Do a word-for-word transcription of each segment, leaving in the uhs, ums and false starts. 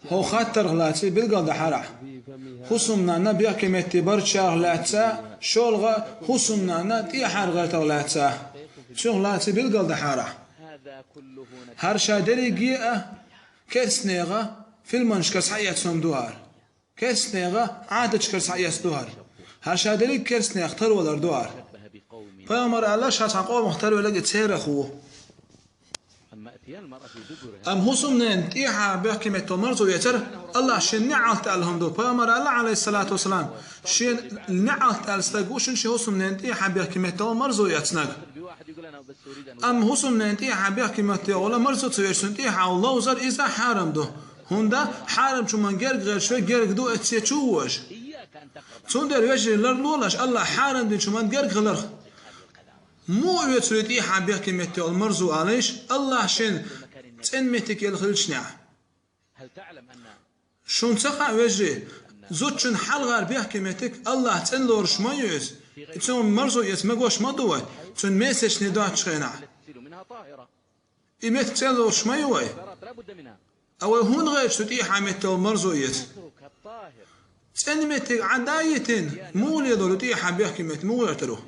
ХӀокху хаттарх лаьцна билгалдахьара. ХӀусамнанна бехке метте барччарах лаьцна, шолгӀа хӀусамнанна тӀехьара гӀертарх лаьцна. Цунах лаьцна билгалдахьара. ХӀара ша дерриге а керстанеха филманашкара схьаэцна хӀума ду хӀара. Керстанеха Ӏадаташкара схьаэцна ду хӀара. ХӀара ша дерриг керстанех тарвалар ду хӀара. Пайхамара аьлла, ша цхьана къомах тарвелларг и церах ву. Амма хӀусамненан тӀехьа бехке метте марзо эцар Аллахьа шена неӀалт аьлла хӀума ду. Пайхамара аьлла, Ӏалайхиссалату вассалам, шена неӀалт аьлла стаг ву шуна шен хӀусамненан тӀехьа бехке метте марзо эцнарг. Амма хӀусамненан тӀехьа бехке метте марзо ца эцча, цунна тӀехьа ловзар иза хьарам ду. ХӀунда хьарамчу хӀуманна герга гӀерташ вай герга ду эцча чу вожа. Цундела, вежарий, ларлолаш Аллахьа хьарам динчу хӀуманна герга хиларх. Муха оьцур ю тӀехьа бехке метте йолу марзо алийша, Аллахьа шена цӀена меттиг елла хилча? Шуна ца хаьа, вежарий, зудчун хьалхара бехке меттиг Аллахьа цӀена лоруш ма ю иза. И цунна марзо эца магош ма ду вай, цуьнан месячный доцучу хенахь. И меттиг цӀена лоруш ма ю вай. А вай хӀунда гӀерташ ду тӀехьа метте йолу марзо эца? ЦӀена меттиг Ӏад а йитина, муха лелор ю тӀехьа бехке меттиг, муха гӀертар ву?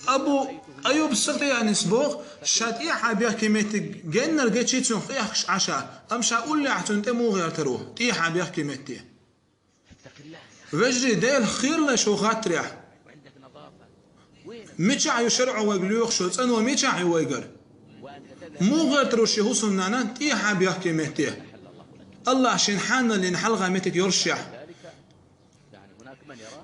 Абу Айюб Сахтиянис боху, ша тӀехьа бехке меттиг геннара гечйи цунах къехкаш Ӏаш, амма ша уллехь цунна тӀе муха гӀертар ву, тӀехьа бехке метте. Вежарий, Делах кхералаш хӀокху хаттарехь. Мичахь ю шарӀо вайга лоьхуш йолу цӀано, мичахь ю вайгара? Муха гӀертар ву шен хӀусамнана тӀехьа бехке метте, Аллахьа шена хьанал йина хьалха меттиг йолушехь?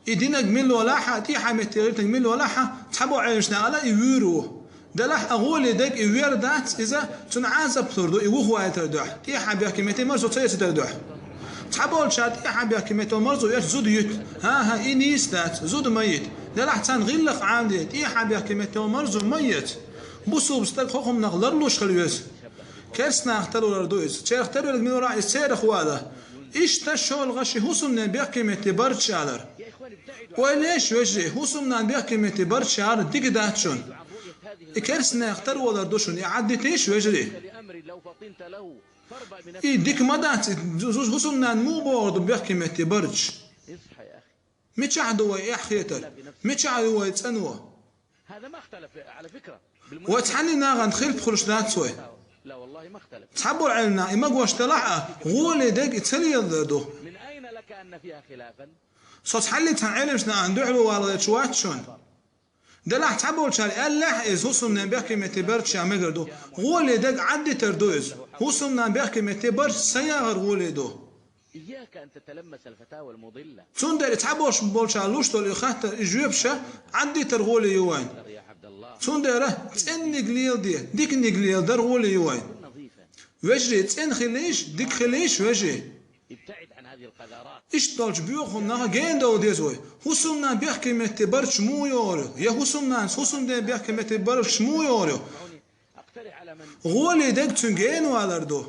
И динарг мила валахь а, тӀехьа метте гӀиртинарг мила валахь а, цхьаболу Ӏеламнаха аьлла, и вуьйр ву. Делахь а гӀоле дерг и вер дац, иза цунна Ӏазап лур ду, и вухавайтар дуьхьа, тӀехьа бехке метте марзо ца эцитар дуьхьа. Цхьаболчара тӀехьа бехке метте марзо эцча зуда юьту. ХӀан-хӀа, и нийса дац, зуда ма йита. Делахь царна гӀиллакх Ӏамаде, тӀехьа бехке метте марзо ма эца. Бусулба стаг хӀокху хӀуманах ларлуш хила веза. Керстанах тарвалар ду иза. Церах тарвелларг мила вара, иза церах ву ала. Иштта шолгӀа шен хӀусамненан бехке метте барчча алар. Ойла еш, вежарий, хӀусамнанна бехке метте барчча алар дика дац шуна. И керстанех тарвалар ду шуна, и Ӏаддитийша, вежарий. И дика ма дац, и зу-, зу-, хӀусамнанна муха бохур ду бехке метте барчча? Мичахь ду вай эхь хетар? Мичахь ю вай цӀано? Вай цхьанна нахана хилпа хуьлуш дац вай. Цхьаболу Ӏеламнаха и магош делахь а, гӀоле дерг и ца леладар ду. Со цхьаллиг цхьана Ӏеламнахана дуьхьало вала гӀерташ вац шуна. Делахь цхьаболчара аьллехь а, иза хӀусамненан бехке метте барчча мегар ду. ГӀоле дерг Ӏаддитар ду иза. ХӀусамнанна бехке метте барчча ца ягӀар гӀоле ду. Цундела цхьаболуш болчара луш долу и хаттар, и жоьпаш Ӏаддитар гӀоле ю вайн. Цундела цӀенниг леладе, диканиг леладар гӀоле ю вайн. Вежарий, цӀена хилийша, дика хилийша, вежарий. Иштта долчу боьхачу хӀуманах гена довла деза вай. ХӀусамнанна бехке метте барчча муха йогӀур ю? Я хӀусамнанас хӀусамден бехке метте барчча муха йогӀур ю? ГӀоле дерг цуьнан гена валар ду.